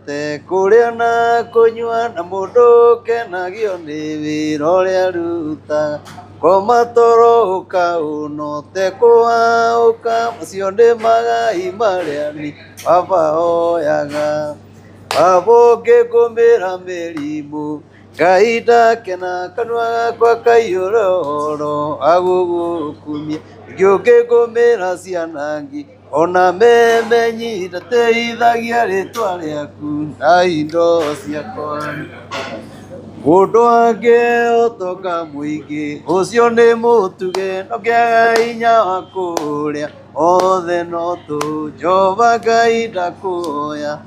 Wendete kũrĩa na kũnyua na mũndũ ũkenagio nĩ wĩra ũrĩa arutaga. Koma toro ũkaũnote kũhaũka, macio nĩ magai marĩa niĩ baba oyaga. Baba ũngĩngũmĩra mĩrimũ, Ngai ndakena, kanua gakwa kaiyũre ũhoro wa gũgũkumia. Ningĩ ũngĩngũmĩra ciana ngi, ona memenyi ndateithagia rĩtwa rĩaku na indo ciakwa. Mũndũ angĩ ũtonga mũingĩ, ũcio nĩ mũtuge, no kĩaga hinya wa kũrĩa, othe no tũ, Jehova Ngai ndakũhoya.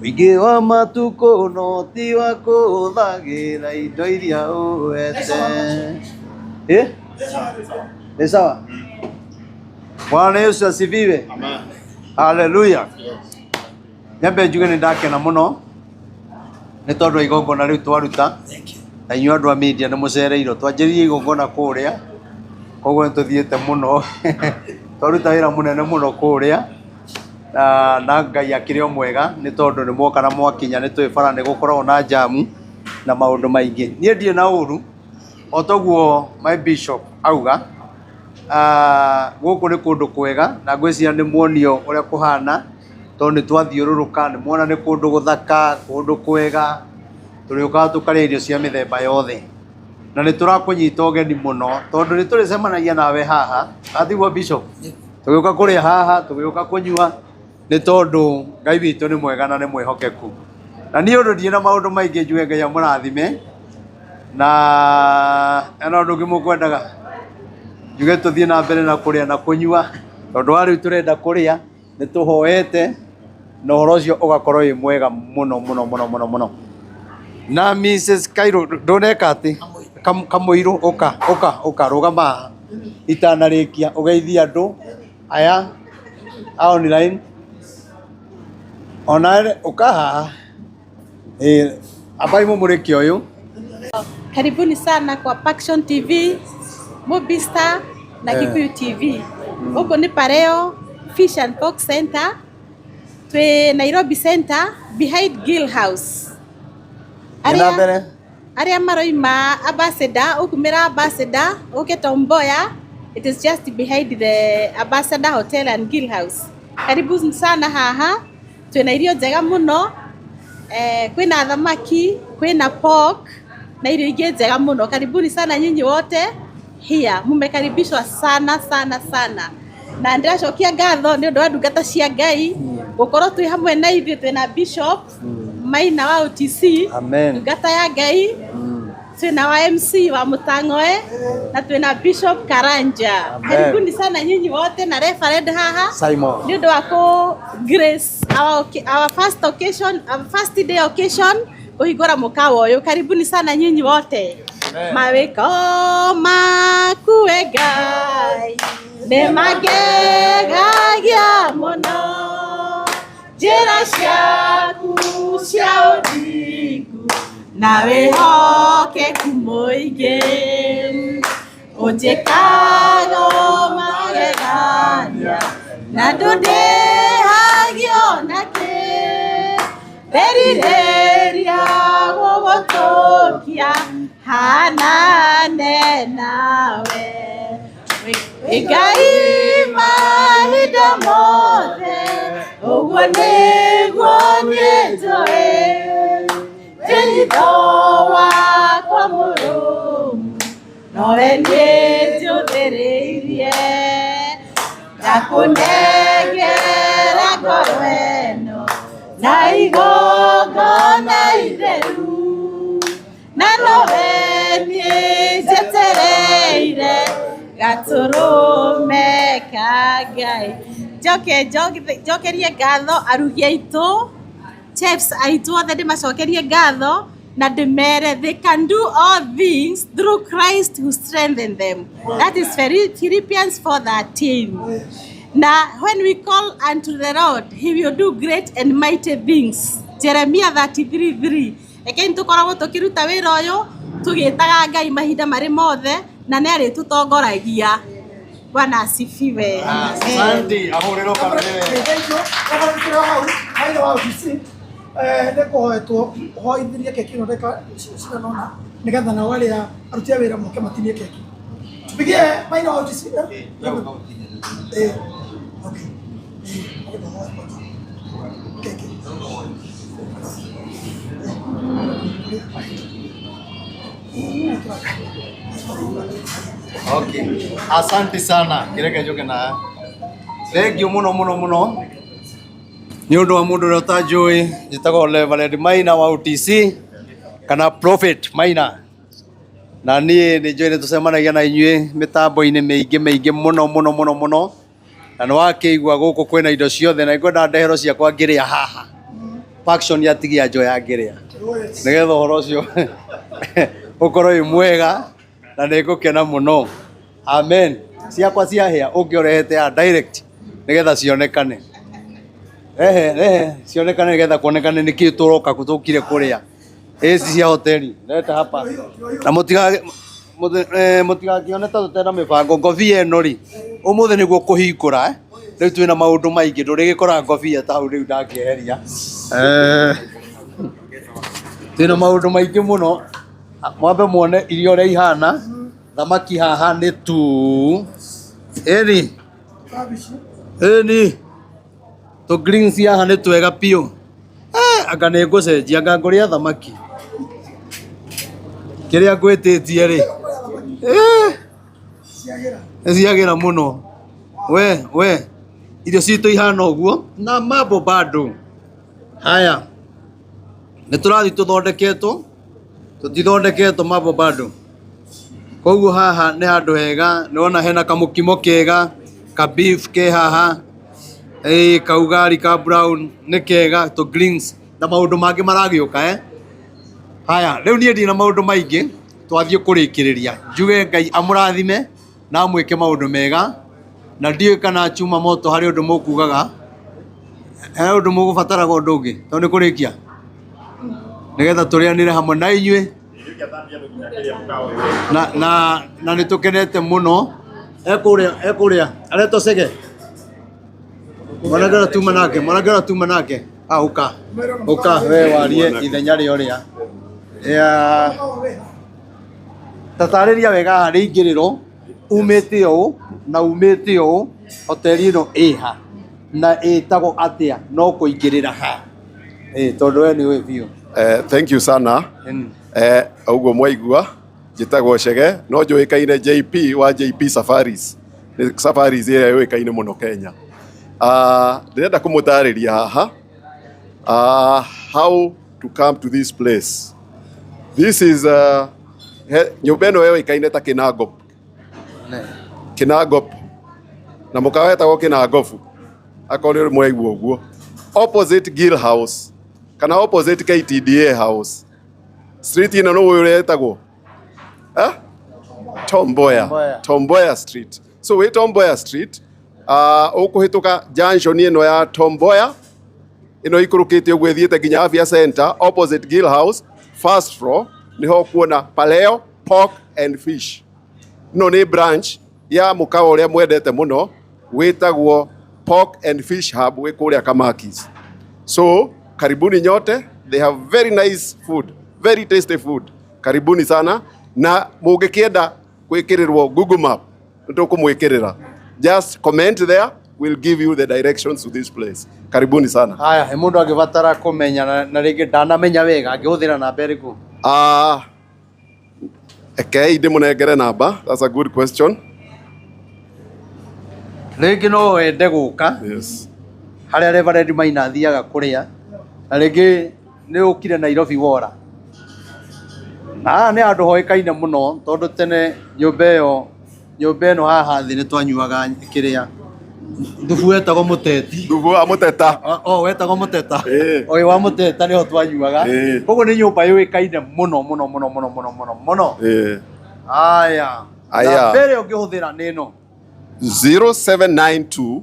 Ũingĩ wa matukũ no ti wa kũhũthagĩra indo iria ũhete. Eh? Ni sawa? Bwana Yesu asifiwe. Haleluya. Nyambe njuge nĩ ndakena mũno nĩ tondũ wa igongona rĩu twaruta na inyuĩ andũ a media nĩ mũcereirwo. Twanjĩrĩirie igongona kũrĩa koguo nĩ tũthiĩte mũno twaruta wĩra mũnene mũno kũrĩa na Ngai akĩrĩ o mwega nĩ tondũ nĩ mwoka na mwakinya nĩ tũĩ bara nĩ gũkoragwo na njamu na maũndũ maingĩ. Niĩ ndirĩ na ũru o toguo my bishop auga. Gũkũ nĩ kũndũ kwega na ngwĩciria nĩ muonio ũrĩa kũhana tondũ nĩ twathiũrũrũka nĩ muona nĩ kũndũ gũthaka, kũndũ kwega, tũrĩũkaga tũkarĩa irio cia mĩthemba yothe. Na nĩ tũrakũnyita ũgeni mũno tondũ nĩ tũrĩcemanagia nawe haha, na tiguo Bishop? Tũgĩũka kũrĩa haha, tũgĩũka kũnyua nĩ tondũ Ngai witũ nĩ mwega na nĩ mwĩhokeku. Na niĩ ũndũ ndirĩ na maũndũ maingĩ njuge Ngai amũrathime. Na hena ũndũ ũngĩ mũkwendaga njuge tũthiĩ na mbere na kũrĩa na kũnyua tondũ wa rĩu tũrenda kũrĩa nĩ tũhoete na ũhoro ũcio ũgakorwo wĩ mwega mũno mũno mũno mũno mũno. Na Mrs. Kairũ ndũneka atĩ Kamũirũ ũka ũka ũka rũgama haha itanarĩkia ũgeithie andũ aya a online ona ũka haha. Eh, ambai mumurike uyu. Karibuni sana kwa Paction TV, Mobistar na Kikuyu TV. Gũkũ nĩ Pareo Fish and Pork Center. Twĩ Nairobi Center behind Gill House. Na mbere. Arĩa maroima Ambassador, ũkumĩra Ambassador, ũke Tom Mboya, it is just behind the Ambassador Hotel and Gill House. Karibu sana haha. Twĩna irio njega mũno, eh, kwĩna thamaki, kwĩna pork na irio ingĩ njega mũno. Karibuni sana nyinyi wote here, mumekaribishwa sana sana sana. Na ndĩracokia ngatho nĩ ũndũ wa ndungata cia Ngai gũkorwo twĩ hamwe na ithuĩ, twĩna Bishop Maina wa OTC, Amen. ndungata ya Ngai twina wa MC wa Mutangoe na twina Bishop Karanja. Amen. Karibuni sana nyinyi wote na referend haha Simon. nĩ ũndũ wa kũ grace our first occasion, our first day occasion kũhingũra mũkawa ũyũ. Karibuni sana nyinyi wote. Mawĩko maku we Ngai nĩ mangegagia mũno, njĩra ciaku cia ũthingu na wĩhokeku mũingĩ ũnjĩkaga magegania na ndũndĩhagio nakĩ nderirĩria gũgũtũkia hanane nawe. Wĩ Ngai mahinda mothe, ũguo nĩguo niĩ njũĩ, wĩhitho wakwa mũrũmu nowe niĩ njũthĩrĩirie, ndakũnengera ngoro ĩno na igongona itheru, na nowe niĩ njetereire gatũrũme ka Ngai. Njoke njokerie ngatho arugi aitũ, chefs aitũ othe ndĩmacokerie ngatho na ndĩmere they can do all things through Christ who strengthen them. That is Philippians 4:13. Na when we call unto the Lord, he will do great and mighty things. Jeremiah 33:3. Rekei tũkoragwo tũkĩruta wĩra ũyũ tũgĩtaga Ngai mahinda marĩ mothe na nĩ arĩtũtongoragia. Bwana asifiwe. Asante, ahũrĩrwo kamere. Thank you. Hau, maitho wa OTC. Nĩ kũhoetwo ũhoithirie keki ĩno ndagĩka cigana ũna nĩgetha nao arĩa aruti a wĩra moke matinie keki. Tupigie Maina wa OTC. Eh? Eh, okay. Eh, nĩgetha ũhoe kwanza. Keki. Okay. Asante sana. Kireke njoke na thank you muno muno muno nĩ ũndũ wa mũndũ ũrĩa ũtanjũĩ, njĩtagwo Reverend Maina wa OTC kana Prophet Maina, na niĩ nĩ njũĩ nĩ tũcemanagia na inyuĩ mĩtambo-inĩ mĩingĩ mĩingĩ mũno mũno mũno mũno, na nĩ wakĩigua gũkũ kwĩna indo ciothe, na ngwenda ndehero ciakwa ngĩrĩa haha faction atigia njoya ngĩrĩa nĩgetha ũhoro ũcio ũkorwo wĩ mwega, na nĩ ngũkena mũno. Amen. Ciakwa ciahĩa ũngĩ ũrehete ya direct nĩgetha cionekane, rehe rehe cionekane nĩgetha kuonekane nĩkĩ tũroka tũkire kũrĩa. Ĩci cia hoteli leta hapa na mũtigakĩone ta tũtena mĩbango. Ngobia ĩno rĩ, ũmũthĩ nĩguo kũhingũra, eh? Rĩu twĩna maũndũ maingĩ, ndũrĩgĩkora ngobia ta hau rĩu ndangĩeheria. Twĩna maũndũ maingĩ mũno. Mwambe muone irio ũrĩa ihana. Thamaki haha nĩ tu ĩni. Kabici. Ĩni tũ greens haha nĩ twega biũ. Anga nĩ ngũcenjia, anga ngũrĩa thamaki kĩrĩa ngwĩtĩtie rĩ. Ciagĩra. Nĩ ciagĩra mũno we we. Irio citũ ihana ũguo na mambo bado. Haya, nĩ tũrathiĩ tũthondeketwo, tũtithondeketwo, mambo bado. Koguo haha nĩ handũ hega, nĩwona hena kamũkimo kega ka beef ke haha, ĩĩ, kaugari ka brown nĩ kega, tũ greens na maũndũ mangĩ maragĩũka, eh? Haya, rĩu niĩ ndina maũndũ maingĩ, twathiĩ kũrĩkĩrĩria. Njuge Ngai amũrathime na amwĩke maũndũ mega, na ndiũĩ kana chuma moto harĩ ũndũ mũkugaga, he ũndũ mũgũbataraga ũndũ ũngĩ, tondũ nĩ kũrĩkia nĩgetha tũrĩanĩre hamwe na inyuĩ, na nĩ tũkenete mũno. Ekũrĩa ekũrĩa aretwo Cege, mwanake ũrĩa tuma nake, mwanake ũrĩa tuma nake. Ah, ũka ũka we warie ithenya rĩa ũrĩa ya tatarĩria wega haha nĩ ingĩrĩro umĩte ũũ na umĩte ũũ, hoteli ĩno ĩha na ĩtagwo atĩa, no kũingĩrĩra ha? Tondũ we nĩ ũĩ biũ. Thank you sana. Ũguo mwaigua, njĩtagwo Chege no njũĩkaine JP wa JP Safaris. Nĩ Safaris ĩrĩa yũĩkaine mũno Kenya. Ndĩrenda kũmũtarĩria haha how to come to this place. This is nyũmba ĩno yũĩkaine ta Kinangop. Kinangop. Na mũkawa wetagwo Kinangobu. Akorwo nĩ mwaigua ũguo. Opposite Gill House kana opposite KTDA House. Street ĩno nĩ ũĩ ũrĩa ĩtagwo? Eh? Tom Mboya. Mboya. Tom Mboya Street. So wĩ Tom Mboya Street, ũkũhĩtũka junction ĩno ya Tom Mboya ĩno ikũrũkĩte ũguo ĩthiĩte nginya Afya Center opposite Gill House, first floor nĩho ũkuona Paleo Pork and Fish. Ĩno nĩ branch ya mũkawa ũrĩa mwendete mũno wĩtagwo Pork and Fish Hub wĩ kũrĩa Kamakis. So karibuni nyote, they have very nice food, very tasty food. Karibuni sana, na mũngĩkĩenda gwĩkĩrĩrwo Google Map nĩtũkũmwĩkĩrĩra. Just comment there, we'll give you the directions to this place. Karibuni sana. Haya, he mũndũ angĩbatara kũmenya na rĩngĩ ndanamenya wega, angĩhũthĩra namba ĩrĩkũ? Rekei ndĩmũnengere namba. That's a good question. Rĩngĩ no wende gũka harĩa Reverend Maina athiaga kũrĩa, na rĩngĩ nĩ ũkire Nairobi wora, na haha nĩ handũ hoĩkaine mũno tondũ tene nyũmba ĩyo, nyũmba ĩno haha thĩ nĩ twanyuaga kĩrĩa thubu wetagwo mũteti. Thubu wa mũteta. O wetagwo mũteta. Ĩĩ. Ũyũ wa mũteta nĩho twanyuaga. Ĩĩ. Koguo nĩ nyũmba yũĩkaine mũno mũno mũno mũno mũno mũno mũno. Aya. Aya. Namba ĩrĩa ũngĩhũthĩra nĩ ĩno. 0792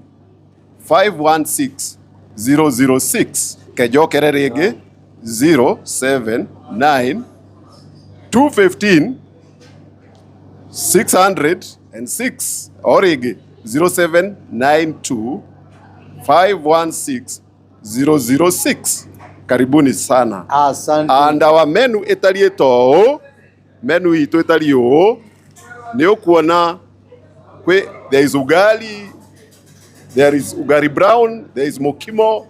516 006. Kenjokere rĩngĩ, 079 215 606. O rĩngĩ, 0792 516 006. Karibuni sana. Asante. And our menu ĩtariĩ ta ũũ, menu itũ ĩtariĩ ũũ, nĩ ũkuona kwĩ there is ugali, there is ugali brown, there is mokimo,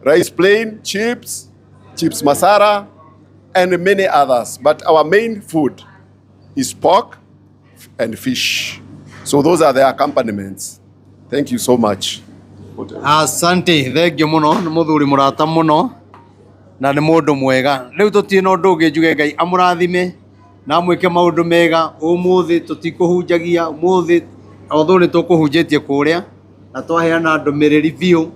rice plain, chips, chips masara, and many others. But our main food is pork and fish. So those are the accompaniments. Thank you so much. Asante, thengio muno nĩ mũthuri mũrata mũno na nĩ mũndũ mwega. Rĩu tũtirĩ na ũndũ ũngĩ njuge Ngai amũrathime na amwĩke maũndũ mega. Ũmũthĩ tũtikũhunjagia, ũmũthĩ although nĩ tũkũhunjĩtie kũrĩa na twaheana ndũmĩrĩri biũ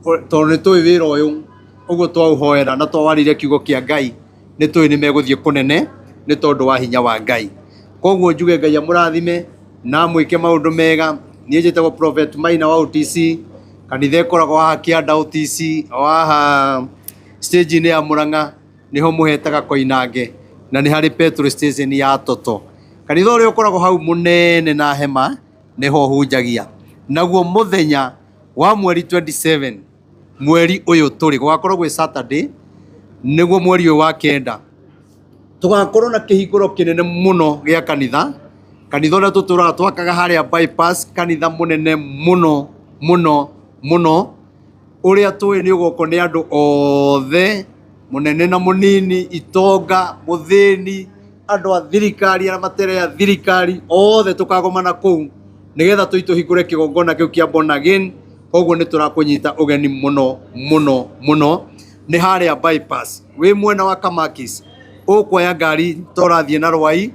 tondũ nĩ tũĩ wĩra ũyũ ũguo twaũhoera na twawarĩire kiugo kĩa Ngai nĩ tũĩ nĩ megũthiĩ kũnene nĩ tondũ wa hinya wa Ngai. Koguo njuge Ngai amũrathime na amwĩke maũndũ mega. Niĩ njĩtagwo Prophet Maina wa OTC, kanitha ĩkoragwo haha kĩanda OTC, o haha stage-inĩ ya Mũrang'a nĩho mũhetaga Koinange na nĩ harĩ petrol station ya Toto. Kanitha ũrĩa ũkoragwo hau mũnene na hema nĩho hunjagia. Naguo mũthenya wa mweri 27 mweri ũyũ tũrĩ gũgakorwo gwĩ Saturday nĩguo mweri ũyũ wa kenda tũgakorwo na kĩhingũro kĩnene mũno gĩa kanitha kanitha ũrĩa tũtũraga twakaga harĩa bypass kanitha mũnene mũno mũno mũno ũrĩa tũĩ nĩ ũgokwo nĩ andũ othe mũnene na mũnini itonga mũthĩni andũ a thirikari arĩa matarĩ a thirikari othe tũkagomana kũu nĩgetha tũi tũhingũre kĩgongona kĩu kĩa born again. Koguo nĩ tũrakũnyita ũgeni mũno mũno mũno nĩ harĩa bypass wĩ mwena wa Kamakis ũkuoya ngari ta ũrathiĩ na Rwai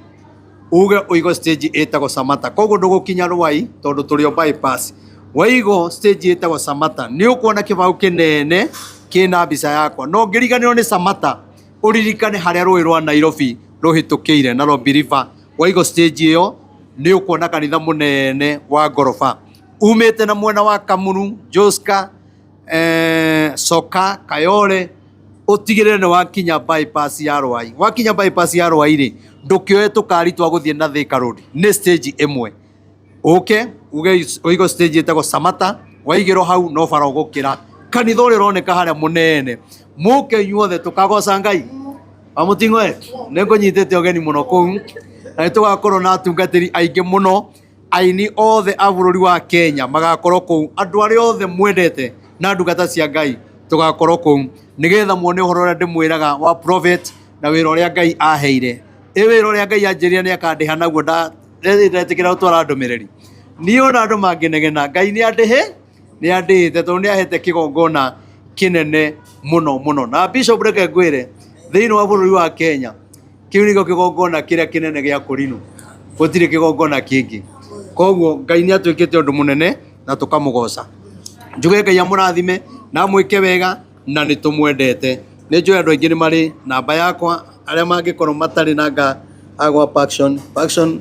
uge ũigo stage ĩtagwo Samata. Koguo ndũgũkinya Rwai tondũ tũrĩ o bypass. Waigo stage ĩtagwo Samata nĩ ũkuona kĩbaũ kĩnene kĩna mbica yakwa no ũngĩriganĩrwo nĩ Samata ũririkane harĩa rũĩ rwa Nairobi rũhĩtũkĩire Nairobi River. Waigo stage ĩyo nĩ ũkuona kanitha mũnene wa ngoroba umĩte na mwena wa Kamuru, Joska, Soka, Kayole ũtigĩrĩre nĩ wakinya bypass ya Rwai. Wakinya bypass ya Rwai rĩ ndũkĩoe tũkari twa gũthiĩ na Thika Road, nĩ stage ĩmwe ũke uge ũigo stage ĩtagwo Samata waigĩrwo hau no bara ũgũkĩra kanitha ũrĩa ũroneka harĩa mũnene mũke inyuothe tũkagoca Ngai Wamũting'oe nĩ ngũnyitĩte ũgeni mũno kũu na nĩ tũgakorwo na atungatĩri aingĩ mũno aini othe a bũrũri wa Kenya magakorwo kũu andũ arĩa othe mwendete na ndungata cia Ngai tũgakorwo kũu nĩgetha muone ũhoro ũrĩa ndĩmwĩraga wa prophet na wĩra ũrĩa Ngai aheire. Ĩ wĩra ũrĩa Ngai anjĩrire nĩ akandĩha naguo ndetĩkĩra gũtwara ndũmĩrĩri. Niĩ ona andũ mangĩnegena Ngai nĩ andĩhĩ nĩ andĩhĩte tondũ nĩ ahete kĩgongona kĩnene mũno mũno. Na Bishop reke ngwĩre thĩinĩ wa bũrũri wa Kenya kĩu nĩkĩo kĩgongona kĩrĩa kĩnene gĩa kũrinũ gũtirĩ kĩgongona kĩngĩ. Koguo Ngai nĩ atuĩkĩte ũndũ mũnene na tũkamũgoca. Njuge Ngai amũrathime na amwĩke wega na nĩ tũmwendete. Nĩ njũĩ andũ aingĩ nĩ marĩ namba yakwa arĩa mangĩkorwo matarĩ na nga agwa Paxson Paxson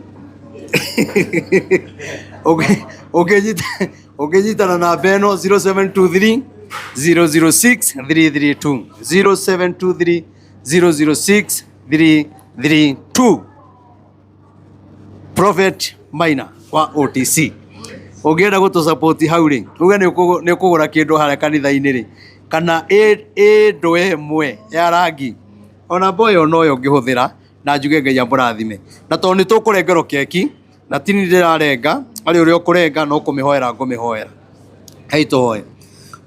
ũngĩnyita na namba ĩno 0723 006 332 0723 006 332 Prophet Maina wa OTC ũngĩenda gũtũ support hau rĩ uge nĩ ũkũgũra kĩndũ harĩa kanitha-inĩ rĩ kana ĩ ndoo ĩmwe ya rangi ona mboyo noyo ũngĩhũthĩra na njuge Ngai amũrathime. Na tondũ nĩ tũkũrengerwo keki na ti niĩ ndĩrarenga arĩ ũrĩa ũkũrenga no kũmĩhoera ngũmĩhoera. Hei tũhoe.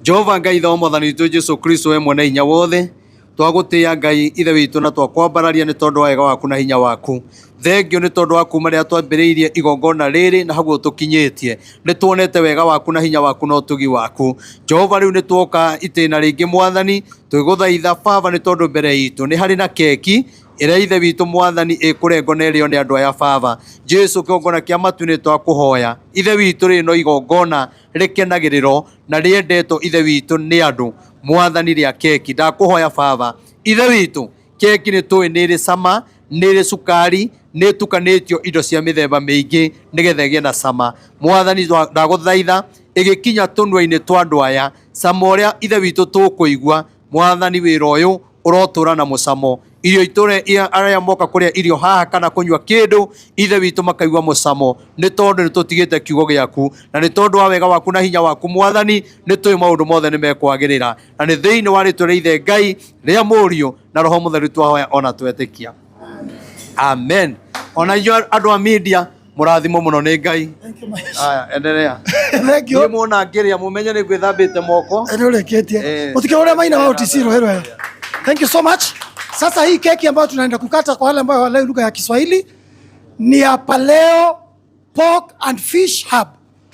Jehova Ngai ithe wa mwathani witũ Jesu Kristo we mwene hinya wothe twagũtĩĩa Ngai ithe witũ na twakwambararia nĩ tondũ wa wega waku na hinya waku. Thengio nĩ tondũ wa kuma rĩrĩa twambĩrĩirie igongona rĩrĩ na hau ũtũkinyĩtie nĩ tuonete wega waku na hinya waku na ũtugi waku. Jehova rĩu nĩ tuoka itĩna rĩngĩ mwathani twĩgũthaitha baba nĩ tondũ mbere itũ nĩ harĩ na keki ĩrĩa ithe witũ mwathani ĩkũrengwo na ĩrĩo nĩ andũ aya baba. Jesu kĩgongona kĩa matu nĩ twakũhoya ithe witũ rĩrĩ no igongona rĩkenagĩrĩrwo na rĩendetwo ithe witũ nĩ andũ mwathani rĩa keki. Ndakũhoya baba ithe witũ keki nĩ tũĩ nĩ ĩrĩ cama nĩ ĩrĩ cukari nĩ ĩtukanĩtio indo cia mĩthemba mĩingĩ nĩgetha ĩgĩe na cama. Mwathani ndagũthaitha ĩgĩkinya tũnua-inĩ twa andũ aya cama ũrĩa ithe witũ tũkũigua mwathani wĩra ũyũ ũrotũra na mũcamo. Irio itũre arĩa moka kũrĩa irio haha kana kũnyua kĩndũ, Ithe witũ, makaigua mũcamo, nĩ tondũ nĩ tũtigĩte kiugo gĩaku, na nĩ tondũ wa wega waku na hinya waku, Mwathani, nĩ tũĩ maũndũ mothe nĩ mekwagĩrĩra. Na nĩ thĩinĩ wa rĩtwa rĩa Ithe Ngai, rĩa Mũriũ na Roho Mũtheru twahoya ona twetĩkia, amen. Ona inyuĩ andũ a media, mũrathimwo mũno nĩ Ngai. Thank you, Mahesh. Aya, endelea. Thank you. Niĩ muona ngĩrĩa, mũmenye nĩ ngwĩthambĩte moko. Nĩ ũrĩkĩtie. Eh. Ũtikĩhũre maina wa OTC rũhĩ rwega. Thank you so much. Sasa hii keki ambayo tunaenda kukata, kwa wale ambao hawaelewi lugha ya Kiswahili, ni ya Paleo Pork and Fish Hub.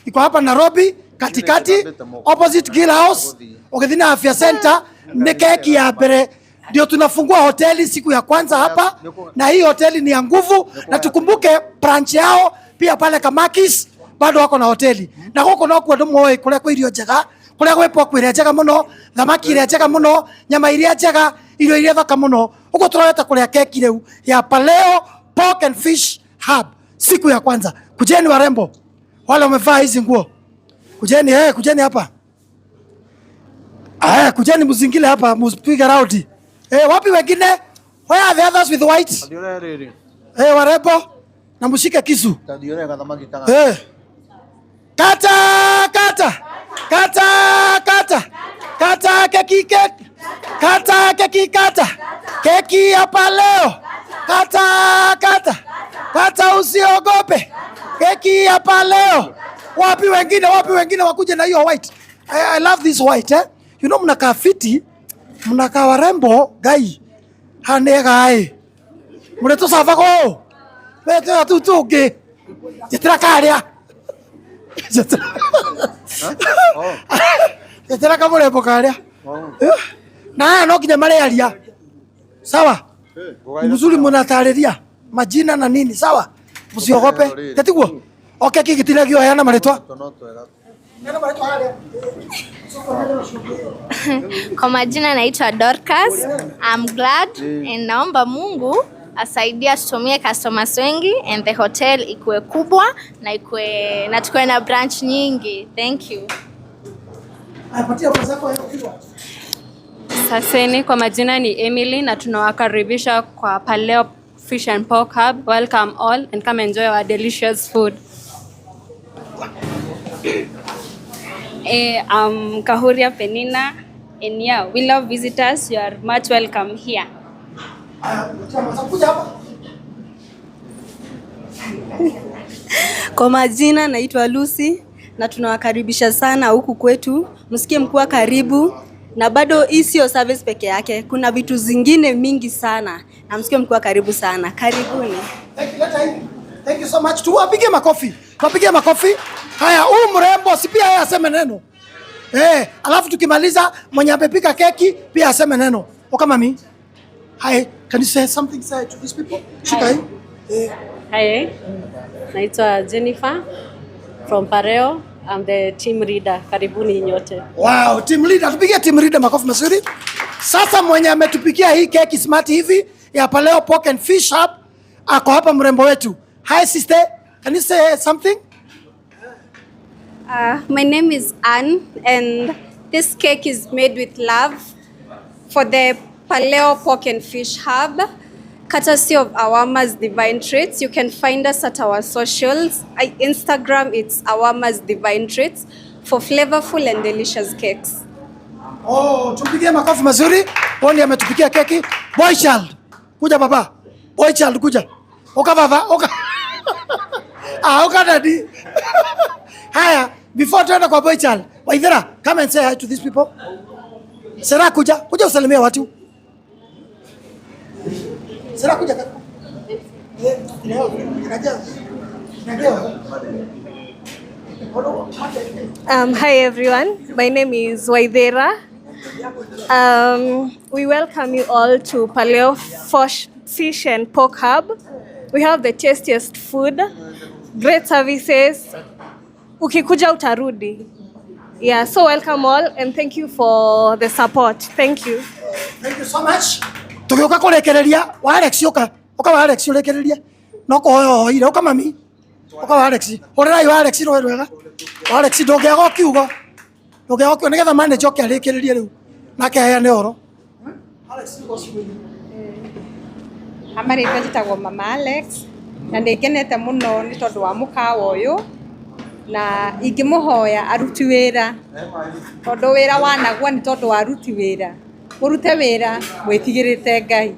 Iko hapa Nairobi katikati, opposite Gill House, ukithiĩ na Afya Center. Ni keki ya mbere ndio tunafungua hoteli siku ya kwanza hapa, na hii hoteli ni ya nguvu, na tukumbuke branch yao pia pale Kamakis bado wako na hoteli, na gũkũ no kuo andũ moĩ kũrĩa kwĩ irio njega, kũrĩa gwĩ pork ĩrĩa njega mũno, thamaki ĩrĩa njega mũno, nyama iria njega, irio iria thaka mũno. Ũguo tũrorete kũrĩa keki rĩu ya Paleo Pork and Fish Hub siku ya kwanza. Kujeni warembo wale wamevaa hizi nguo, kujeni, kujeni hapa. Aya, kujeni mzingile hapa, mupige raundi. Wapi wengine? Where are the others with white? Warembo na mshike kisu. Kata kata kata kata kata keki, keki, kata keki, kata keki hapa leo, kata kata kata, usiogope, keki hapa leo. Wapi wengine? Wapi wengine wakuje na hiyo white? I love this white, eh? You know mnakaa fiti, mnakaa warembo gai hanega mũrĩ tũcabagwo we tũna tũu tũngĩ njĩtĩra karĩa, njĩtĩra kamũrembo karĩa. Na haya no nginya marĩaria, sawa? Mzuri, mnataarĩria majina na nini, sawa? Msiogope, tetiguo? Okay, kiki gĩtinagio, heana marĩtwa. Heana marĩtwa harĩa. Kwa majina naitwa Dorcas. I'm glad and naomba Mungu asaidie atutumie customers wengi and the hotel ikuwe kubwa na ikuwe na tukuwe na branch nyingi. Thank you. Apatia mwenzako hiyo kiwa. Saseni, kwa majina ni Emily na tunawakaribisha kwa Paleo Fish and Pork Hub. Welcome all and come enjoy our delicious food. I'm Kahuria Penina, and yeah, we love visitors. You are much welcome here. Haya, patia mwenzako, kuja hapa. Kwa majina naitwa Lucy na tunawakaribisha sana huku kwetu, msikie mkuwa karibu. Na bado hii sio service peke yake, kuna vitu zingine mingi sana, na msikie mkuwa karibu sana. Karibuni. Thank you, leta hivi. Thank you so much. Tuwapige makofi. Tuwapige makofi. Haya, huyu mrembo si pia yeye aseme neno. Alafu tukimaliza mwenye amepika keki pia aseme neno. Oka mami. Hi, can you say something, say to these people? Shika hii. Hi, naitwa Jennifer from Pareo. I'm the team leader. Karibuni nyote. Wow, team leader. Tupige team leader makofi mazuri. Sasa mwenye ametupikia hii keki smart hivi ya Paleo Pork and Fish Hub ako hapa, mrembo wetu. Hi sister, can you say something? My name is Anne, and this cake is made with love for the Paleo Pork and Fish Hub, courtesy of Awama's Divine Treats. You can find us at our socials. Instagram, it's Awama's Divine Treats for flavorful and delicious cakes. Oh, tumpigie makofi mazuri. Huyo ndiye ametupikia keki. Boy child. Kuja baba. Boy child, kuja. Oka baba, oka. Ah, oka daddy. Haya, before tuende kwa boy child, Waithera, come and say hi to these people. Sera, kuja, kuja usalimie watu. Sera, kuja. Eh, inajua. Hi everyone, my name is Waithera. We welcome you all to Paleo Fish and Pork Hub. We have the tastiest food, great services. Ukikuja utarudi. Yeah, so welcome all and thank you for the support. Thank you. Thank you so much. Tugĩũka kũrĩkĩrĩria wa Alex, ũka ũka wa Alex, ũrĩkĩrĩrie no kũhoya ũhoire. Ũka mami, ũka wa Alex, hũrĩrai wa Alex rũĩ rwega. Wa Alex, ndũngĩaga ũkiugo, ndũngĩaga ũkiugo nĩgetha manager oke arĩkĩrĩrie rĩu nake aheane ũhoro. Alex, Amarĩtwa njĩtagwo Mama Alex na nĩ ngenete mũno nĩ tondũ wa mũkawa ũyũ, na ingĩmũhoya aruti wĩra, tondũ wĩra wanagwo nĩ tondũ wa aruti wĩra, mũrute wĩra mwĩtigĩrĩte Ngai,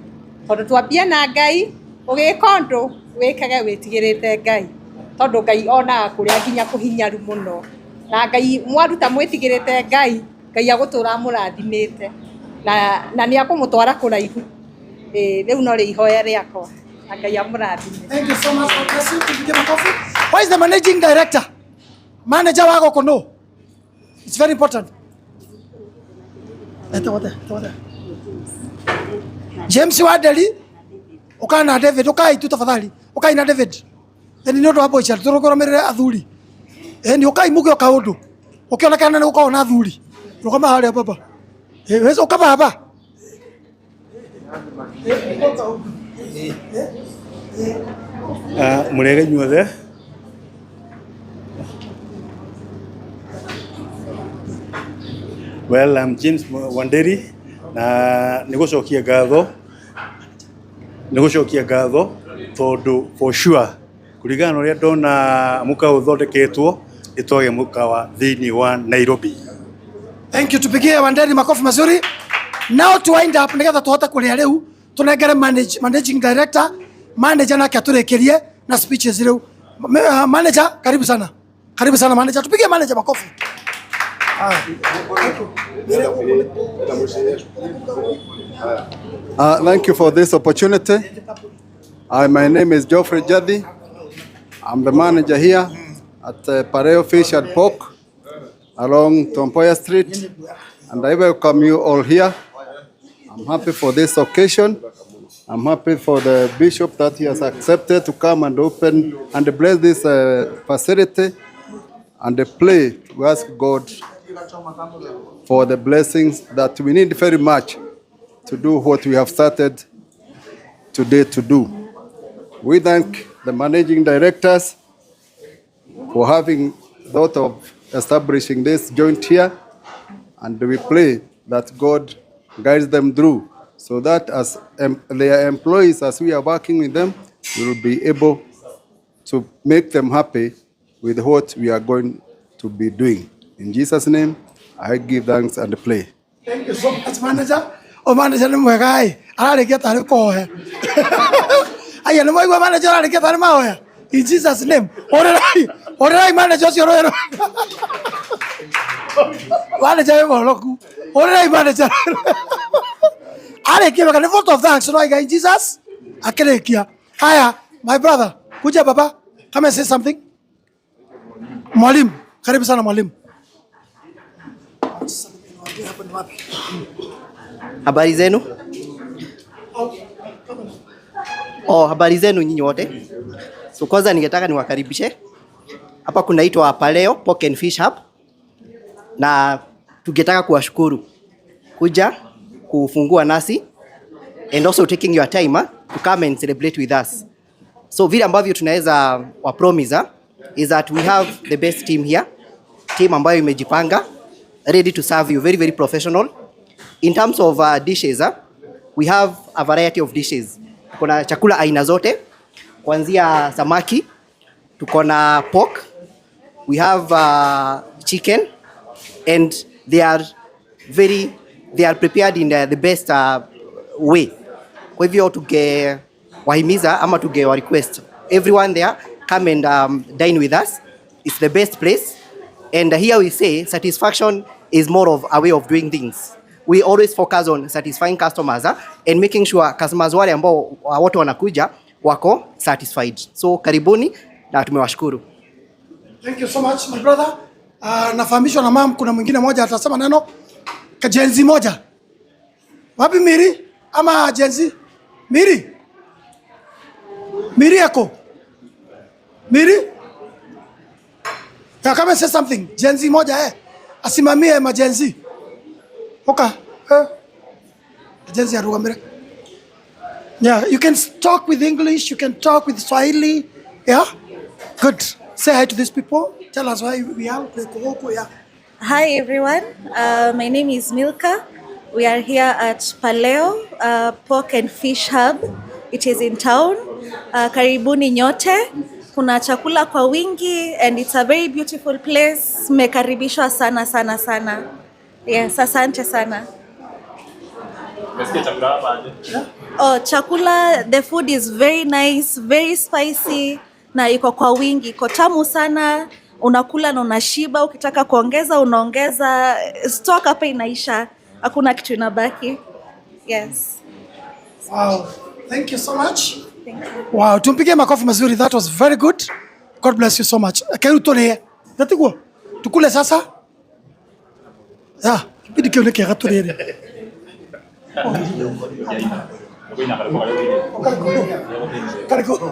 tondũ twambia na Ngai, ũgĩka ũndũ wĩkage wĩtigĩrĩte Ngai, tondũ Ngai onaga kũrĩa nginya kũhinyaru mũno, na Ngai mwaruta mwĩtigĩrĩte Ngai, Ngai agũtũra amũrathimĩte na nĩ akũmũtwara kũraihu. Ĩĩ, rĩu no rĩ ihoya rĩakwa na Ngai amũrathime. Thank you so much. God bless you. Tupige makofi. Where is the managing director? Manager wa gũkũ no? It's very important. Ete wote, ete wote. James Wanderi, ukaa na David, ukai tu tafadhali. Ukai na David. Eni nĩ ũndũ wa boica tũrũgamĩrĩre athuri. Eni ukai muge kaũndũ. Ũkĩonekana nĩ gũkoragwo na athuri. Rũgama harĩa baba. Wewe uka baba. Mũrĩega inyuothe. Well, I'm James Wanderi na nĩ gũcokia ngatho, nĩ gũcokia ngatho tondũ for sure kũringana na ũrĩa ndona mũkawa ũthondeketwo nĩ twagĩa mũkawa thĩinĩ wa Nairobi. Thank you. Tupigie Wanderi makofi mazuri. Now to wind up nigetha tuhote kuria riu tunengere managing director, manager nake aturikirie na speeches riu. Manager, karibu sana. Karibu sana manager. Tupigie manager makofi. Thank you. Thank you for this opportunity. My name is Geoffrey Jadi. I'm the manager here at Pareo Fish and Pork along Tom Mboya Street, and I welcome you all here. I'm happy for this occasion. I'm happy for the bishop that he has accepted to come and open and bless this facility, and pray to ask God for the blessings that we need very much to do what we have started today to do. We thank the managing directors for having thought of establishing this joint here, and we pray that God guides them through so that as their employees, as we are working with them, we will be able to make them happy with what we are going to be doing. In Jesus' name, I give thanks and pray. Thank you so much, manager. O manager nĩ mwega ĩ, ararĩkia tarĩ kũhoya. Aya nĩ mwaigua manager ararĩkia tarĩ mahoya. In Jesus' name. Ũrĩrai, ũrĩrai manager ũcio rũĩ. Manager wĩ mũhonoku. Ũrĩrai manager. Arĩkia wega nĩ vote of thanks no aiga in Jesus akĩrĩkia. Haya, my brother, kuja baba, come and say something. Mwalimu, karibu sana mwalimu. Habari zenu? Oh, habari zenu nyinyi wote. So kwanza ningetaka niwakaribishe. Hapa kunaitwa Paleo Pork and Fish Hub. Na tungetaka kuwashukuru kuja kufungua nasi and also taking your time to come and celebrate with us. So vile ambavyo tunaweza wa promise is that we have the best team here. Team ambayo imejipanga, ready to serve you, very very professional. In terms of dishes, we have a variety of dishes. Tuko na chakula aina zote, kuanzia samaki, tuko na pork, we have chicken, and they are prepared in the best way. Kwa hivyo tungewahimiza ama tungewa request everyone there come and dine with us. It's the best place. And here we say satisfaction is more of a way of doing things. We always focus on satisfying customers and making sure customers wale ambao wote wanakuja wako satisfied. So karibuni na tumewashukuru. Thank you so much my brother. Nafahamishwa na mam kuna mwingine moja atasema neno ka Gen Z moja. Wapi Miri? Ama Gen Z? Miri? Miri yako? Miri? Yeah, come and say something. Gen Z moja eh. Asimamie ma Gen Z. Okay. Eh. Gen Z arugamire. Yeah, you can talk with English, you can talk with Swahili. Yeah? Good. Say hi to these people. Tell us why we are. Yeah. Hi everyone. My name is Milka. We are here at Paleo Pork and Fish Hub. It is in town. Karibuni nyote. Kuna chakula kwa wingi and it's a very beautiful place. Mmekaribishwa sana sana sana. Yes, asante sana. Umesikia chakula hapa aje? Oh, chakula, the food is very nice, very spicy na iko kwa wingi, iko tamu sana. Unakula na unashiba, ukitaka kuongeza unaongeza. Stock hapa inaisha, hakuna kitu inabaki. Yes. Wow. Thank you so much. Wow, tumpigie makofi mazuri. That was very good. God bless you so much. Karibu tulie. Natiguo. Tukule sasa. Yeah, kipindi kiu nĩ kĩega tũrĩrĩ. Karibu.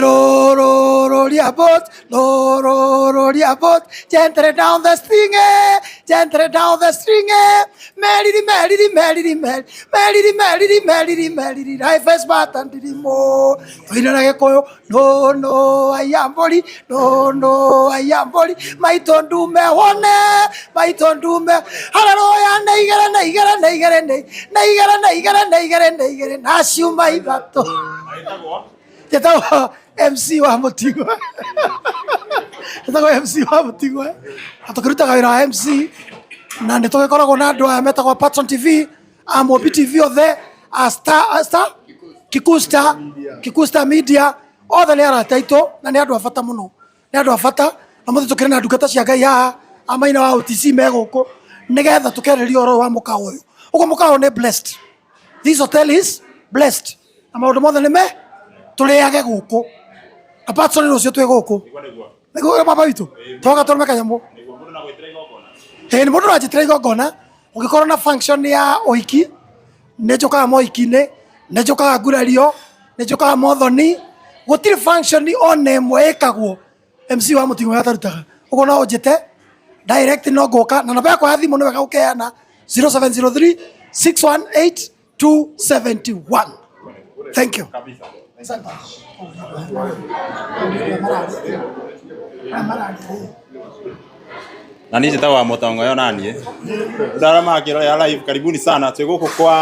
Ro ro ria boat, ro ro ro ria boat, gently down the string, eh, gently down the string, eh. Merrily, merrily, merrily, merrily, merrily, merrily, merrily, merrily, life is but and mo. Tuine na Gĩkũyũ, no no ayambori, no no ayambori, maitũ ndume wone, maitũ ndume, haleluya, na igere, na igere, na igere, na igere, na igere, na igere, na igere, na ciuma ithatũ. Njĩtagwo MC wa Mũtigwe. Njĩtagwo MC wa Mũtigwe. Na tũkĩrutaga wĩra wa MC na nĩ tũgĩkoragwo na andũ aya metagwo Patson TV, a Mobi TV othe, a Star, a Star? Kikuyu Star, Kikuyu Star Media, othe nĩ arata aitũ na nĩ andũ a bata mũno. Nĩ andũ a bata na mũthĩ tũkĩrĩ na ndungata cia Ngai haha a maina wa OTC me gũkũ nĩgetha tũkĩarĩria ũhoro wa mũkawa ũyũ. Ũguo mũkawa ũyũ nĩ blessed. This hotel is blessed. Na maũndũ mothe nĩ me tũrĩage gũkũ. Na Patson rũciũ twĩ gũkũ. Nĩguo baba witũ. Twoka tũrũme kanyamũ. Ĩĩ nĩ mũndũ ũranjĩtĩra igongona ũngĩkorwo na function ya ũhiki nĩ njũkaga mohiki-inĩ nĩ njũkaga ngurario nĩ njũkaga mothoni gũtirĩ function ona ĩmwe ĩkagwo MC wa Mũting'oe atarutaga ũguo no ũnjĩte direct no ngũka na namba yakwa ya thimũ nĩ wega gũkeana 0703 618 271. Thank you. Asante. Na niĩ njĩtagwo wa Mũtongoyo naniĩ. Ndara makĩrorera live, karibuni sana twĩ gũkũ kwa